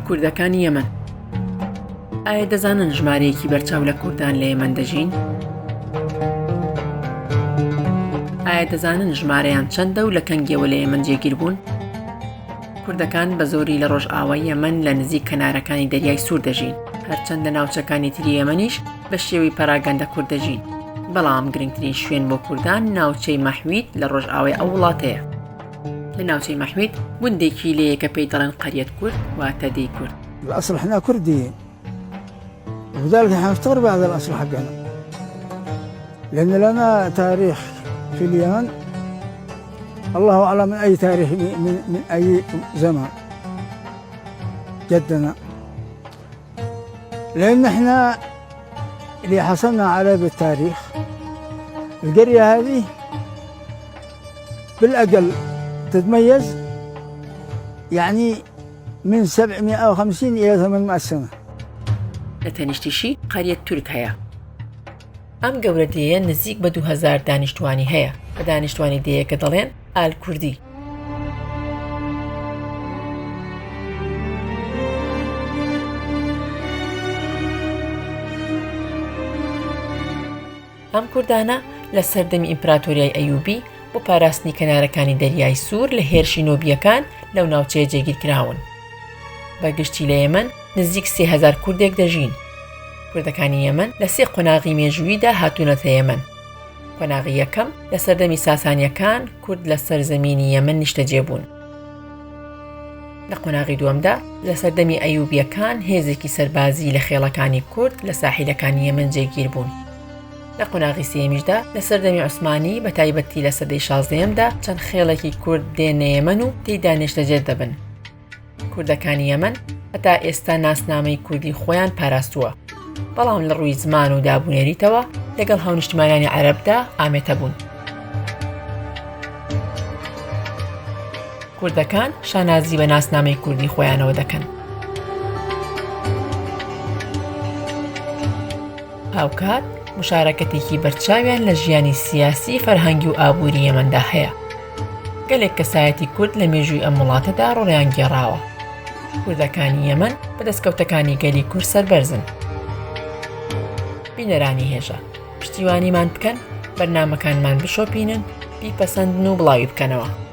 کوردەکانی یەمەن ئایا دەزانن ژمارەیەکی بەرچاو لە کوردان لە یەمەن دەژین؟ ئایا دەزانن ژمارەیان چەندە و لە کەنگیەوە لە یەمەن جێگیر بوون؟ کوردەکان بە زۆری لە ڕۆژئاوای یەمەن لە نزیک کەنارەکانی دەریای سوور دەژین، هەرچەند لە ناوچەکانی تری یەمەنیش بە شێوەی پەراگەندە کورد دەژین، بەڵام گرنگترین شوێن بۆ کوردان ناوچەی مەحویت لە ڕۆژئاوای ئەو وڵاتەیە. لە ناوچەی مەحویت گوندێکی لێیە کە پێی دەڵێن قەریەت کورد واتە دێی کورد. الأصل احنا كرديين وبذلك احنا نفتخر بهذا الأصل حقنا لأن لنا تاريخ في اليمن الله أعلم من أي تاريخ من, من أي زمان جدنا لأن احنا اللي حصلنا عليه بالتاريخ القرية هذه بالأقل تتميز يعني من 750 إلى 800 سنة. لە تەنیشتیشی قەریەت تورک هەیە. ئەم گەورە دێیە نزیک بە 2000 دانیشتوانی هەیە. بە دانیشتوانی دێیەکە دەڵێن ئال کوردی. ئەم کوردانە لە سەردەمی ئیمپراتۆریای ئەیوبی بۆ پاراستنی کەنارەکانی دەریای سوور لە هێرشی نۆبییەکان لەو ناوچەیە جێگیر کراون. بە گشتی لە یەمەن نزیک 3000 کوردێک دەژین. کوردەکانی یەمەن لە سێ قۆناغی مێژووییدا هاتوونەتە یەمەن. قۆناغی یەکەم، لە سەردەمی ساسانییەکان کورد لە سەرزەمینی یەمەن نیشتەجێ بوون. لە قۆناغی دووەمدا، لە سەردەمی ئەیوبییەکان هێزێکی سەربازی لە خێڵەکانی کورد لە ساحیلەکانی یەمەن جێگیر بوون. لە قۆناغی سێیەمیشدا، لە سەردەمی عوسمانی، بە تایبەتی لە سەدەی شازدەیەمدا، چەند خێڵێکی کورد دێنە یەمەن و تێیدا نێشتەجێ دەبن. کوردەکانی یەمەن هەتا ئێستا ناسنامەی کوردی خۆیان پاراستووە، بەڵام لە ڕووی زمان و دابونەریتەوە لەگەڵ هاونیشتمانیانی عەرەبدا ئامێتە بوون. کوردەکان شانازی بە ناسنامەی کوردی خۆیانەوە دەکەن. هاوکات مشارەکەتێکی بەرچاویان لە ژیانی سیاسی، فەرهەنگی و ئابووری یەمەندا هەیە. گەلێک کەسایەتی کورد لە مێژووی ئەم وڵاتەدا ڕۆڵیان گێڕاوە. کوردەکانی یەمەن بە دەستکەوتەکانی گەلی کورد سەربەرزن. بینەرانی هێژا، پشتیوانیمان بکەن، بەرنامەکانمان بشۆپینن، بیپەسەندن و بڵاوی بکەنەوە.